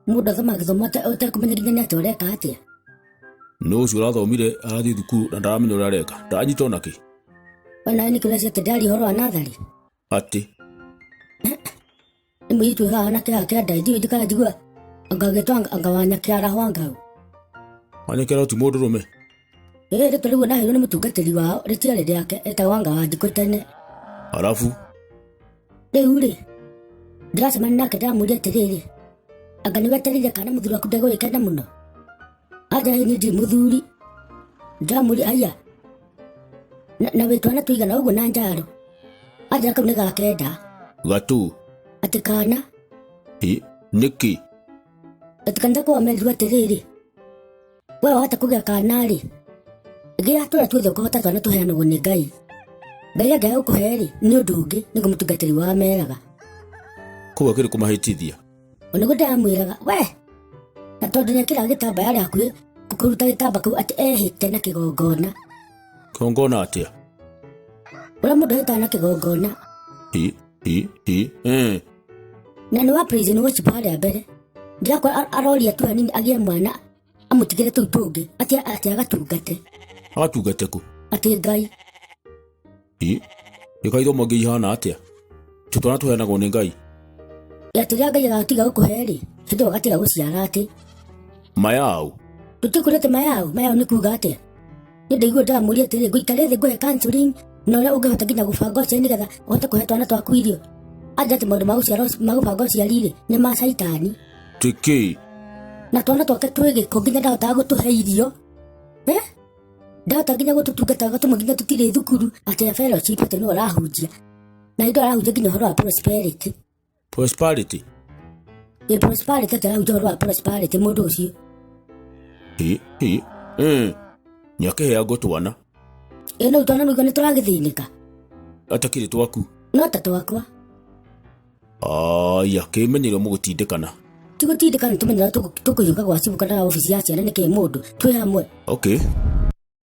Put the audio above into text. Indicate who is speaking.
Speaker 1: Mũndũ athomaga gĩthomo ũtekũmenya nginya nĩ atĩa ũreka atĩa.
Speaker 2: Nũ ũcio ũrathomire arathiĩ thukuru na ndaramenya ũrĩa areka ndaranyita ona kĩ?
Speaker 1: We nawe nĩkĩ ũreciria atĩ ndĩraria ũhoro wa natharĩ?
Speaker 2: Atĩ?
Speaker 1: Nĩ mũirĩtu wĩ haha na kĩhaha kĩa nda ndiũĩ ndikana njigua anga agĩtwo anga wa nyakiaraho anga ũ.
Speaker 2: Wa nyakiaraho ti mũndũrũme?
Speaker 1: Ĩĩ rĩtwa rĩu naheirwo nĩ mũtungatĩri wao rĩtiarĩ rĩake etagwo anga wa njikũ tene.
Speaker 2: Arabu?
Speaker 1: Rĩu rĩ ndĩracemania nake ndĩramũria atĩrĩrĩ anga nĩ wetereire kana mũthuri waku ndegũgĩkena mũno? Anja niĩ ndirĩ mũthuri. Ndĩramũria haiya na wĩ twana tũigana ũguo na njaro? Anja kau nĩ ga kenda.
Speaker 2: Gatũ?
Speaker 1: Atĩ kana.
Speaker 2: Ĩ nĩkĩ?
Speaker 1: Atĩ kanitha kwao merirwo atĩrĩrĩ we wahota kũgĩa kana rĩ gĩa tũrĩa tuothe ũkũhota twana tũheanagwo nĩ Ngai. Ngai angĩaga gũkũhe rĩ nĩ ũndũ ũngĩ nĩguo mũtungatĩri wao ameraga.
Speaker 2: Koguo akĩrĩ kũmahĩtithia.
Speaker 1: Onĩguo ndĩramwĩraga we na tondũ nĩekĩraga gĩtambaya arĩ hakuhĩ kũruta gĩtamba kĩu atĩ ehĩte na kĩgongona.
Speaker 2: Kĩgongona atĩa?
Speaker 1: Ũrĩa mũndũ ahĩtaga na kĩgongona.
Speaker 2: Ĩ ĩ ĩ ĩ.
Speaker 1: Na nĩ wa praise and worship harĩa mbere. Ndĩrakora aroria tu hanini agĩe mwana amũtigĩre tũu tũngĩ atĩ atĩ agatungate.
Speaker 2: Agatungate kũ?
Speaker 1: Atĩ Ngai.
Speaker 2: Ĩ ĩka ithomo ingĩ ihana atĩa? Tũtwana tũheanagwo nĩ Ngai.
Speaker 1: Atĩ rĩrĩa Ngai agatiga gũkũhe rĩ, hĩndĩ ĩyo agatiga gũciara atĩ.
Speaker 2: Mayau.
Speaker 1: Tũtikũrĩ atĩ mayau, mayau nĩ kuga atĩa? Nĩ ndaigua ndĩramũria atĩrĩ, ngũikare thĩ ngũhe counseling na ũrĩa ũngĩhota nginya gũbanga ũciari nĩgetha ũhote kũhe twana twaku irio. Anja atĩ maũndũ ma gũciara ma gũbanga ũciari rĩ, nĩ ma caitani.
Speaker 2: Tĩkĩ?
Speaker 1: Na twana twake twĩ gĩko nginya ndahotaga gũtũhe irio. Eh? Ndahota nginya gũtũtungata gatũmwe nginya tũtirĩ thukuru atĩ ya fellowship atĩ nĩwe ũrahunjia. Na hĩndĩ ĩyo arahunjia nginya ũhoro wa prosperity.
Speaker 2: Prosperity?
Speaker 1: Ĩ prosperity atĩ arahunjia ũhoro wa prosperity mũndũ ũcio.
Speaker 2: Ĩ ĩ ĩ nĩakĩheagwo twana.
Speaker 1: Ĩ no twana nĩguo nĩtũragĩthĩnĩka.
Speaker 2: Atakĩrĩ twaku?
Speaker 1: No ta twakwa.
Speaker 2: Aya kĩmenyerwo mũgũtindĩkana.
Speaker 1: Ti gũtindĩkana tũmenyera tũkũhiũka gwa cibũ kana obici ya ciana nĩkĩ mũndũ twĩ hamwe.
Speaker 2: Okay.